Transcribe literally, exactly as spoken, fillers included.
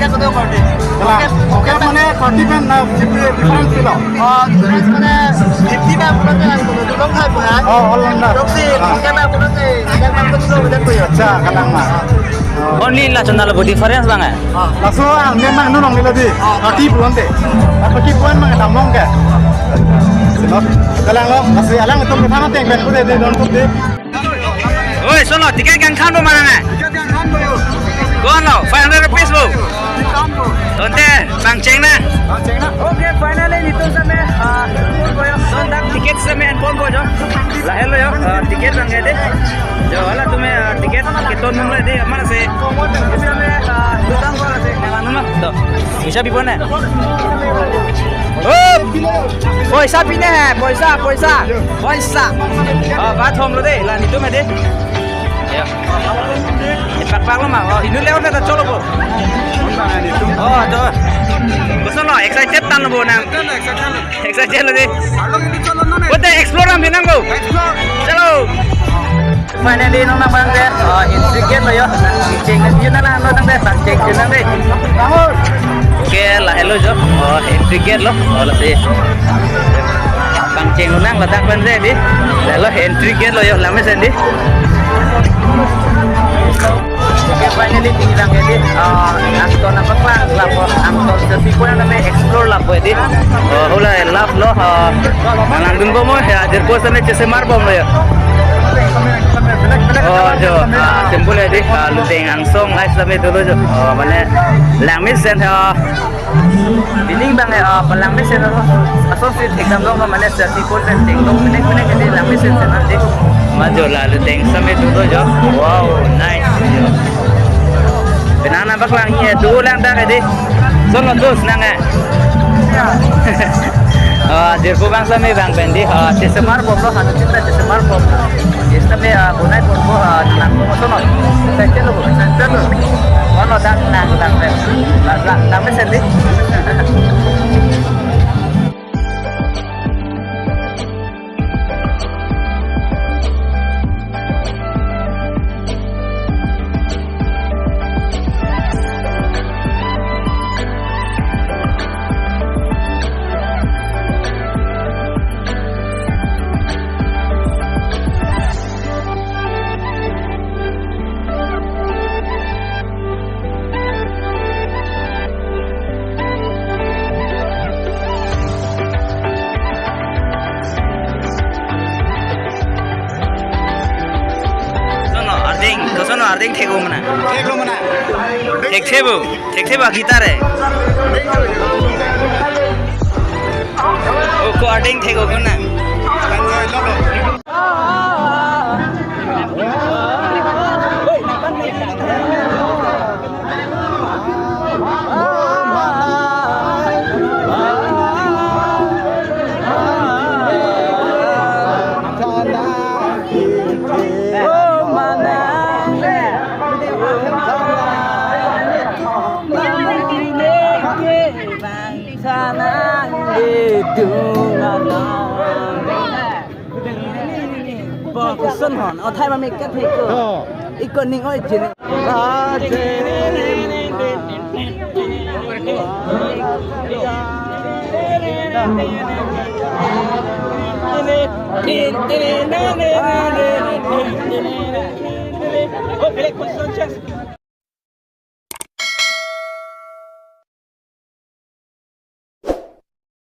Kalang. Okay, mane thirty pen, uh, fifty difference pilo? Oh, difference mane fifty pen pulote lang pulo, dulong thai pu hai. Oh, all rounder. Joksi, ah, fifty pen pulote, yang pen pulo, udah puyo. Acha, kalang ma. Only la chonda lo difference bang eh. Ah. Laso ang memang nunong nilo di. Ah. Thirty pulote. Apa ki puan mang damlong ke? Sino? Kalang lo, laso alang itum kethang ateng pen pulote di don pulote. Oi, sono, ticket kangkhan bo manang eh? Ticket kangkhan bo yo. Kangkhan lo, five hundred rupees bo. Kangkhan bo. Tonte, pangcheng na. Pangcheng na. Okay, finally, nelitum same, ah, pon ko yo. Son dak ticket same en pon ko yo. Lahelo yo, ah, ticket bang ke de. Jo, halatum, ah, ticket, ticket ton mong le de, mana se? Same, ah, dutang ko la se. Nang anu ma? To. Bisa bipon na? Oh! Poisa pine hai, poisa, poisa. Poisa. Oh, bathom lo de, la nelitum de. Ya. Epak pak lo ma. Oh, inut le-ot ta cholo bo. Oh, to. Koson lo, excited tan lo bo nang. Excited lo de. Bote explore nam binang bo. Explore. Chalo. Finally, nonang bang de, oh, entry gate lo yo. Cheng na yun na lo tang de, bang cheng yun na de. Oke, lahelo jo. Oh, entry gate lo. Oh, lasi. Bang cheng nang ladak pen de di. Lahelo entry gate lo yo, langmesen di. Oke, finally, tinglang ya di. Oh, angton apa kelang lapo, angton sesi pun namanya explore lapo ya di. Oh, hula lap lo. Oh, nang dun bo mo ya, jirpo same chese mar bom lo ya. Oh, jo, ah, simple ya di, ah, Luteng angsong, guys, same dolo jo. Oh, mane, langmesen, ah, bining bang ya, ah, palangmesen, ah, aso si thekdam dong, mane, sesi pun thekdam dong, bining, bining, ini langmesen, sen, ah, di. Ma jo la Luteng same dolo jo. Wow, nice. Penang nang bak lang ya, dolo lang dak ya di. Son lo dus nang ya. Ah, jirpo bang same bang pen di, ah, chese mar bom lo, hanu chinta chese mar bom lo. Same, ah, bonai pon ko, ah, nang ko sono. Sa chelo, sa chelo. Kono dak nang, nang pen. La, la, nang mesen di. Sono arding, to sono arding thek-o mana? Thek-o mana? Thekthe bo, thekthe ba guitar eh. O ko arding thek-o mana? Bo koson hon, o thai ba me kat he ko. Oh. Iko ning oi jin.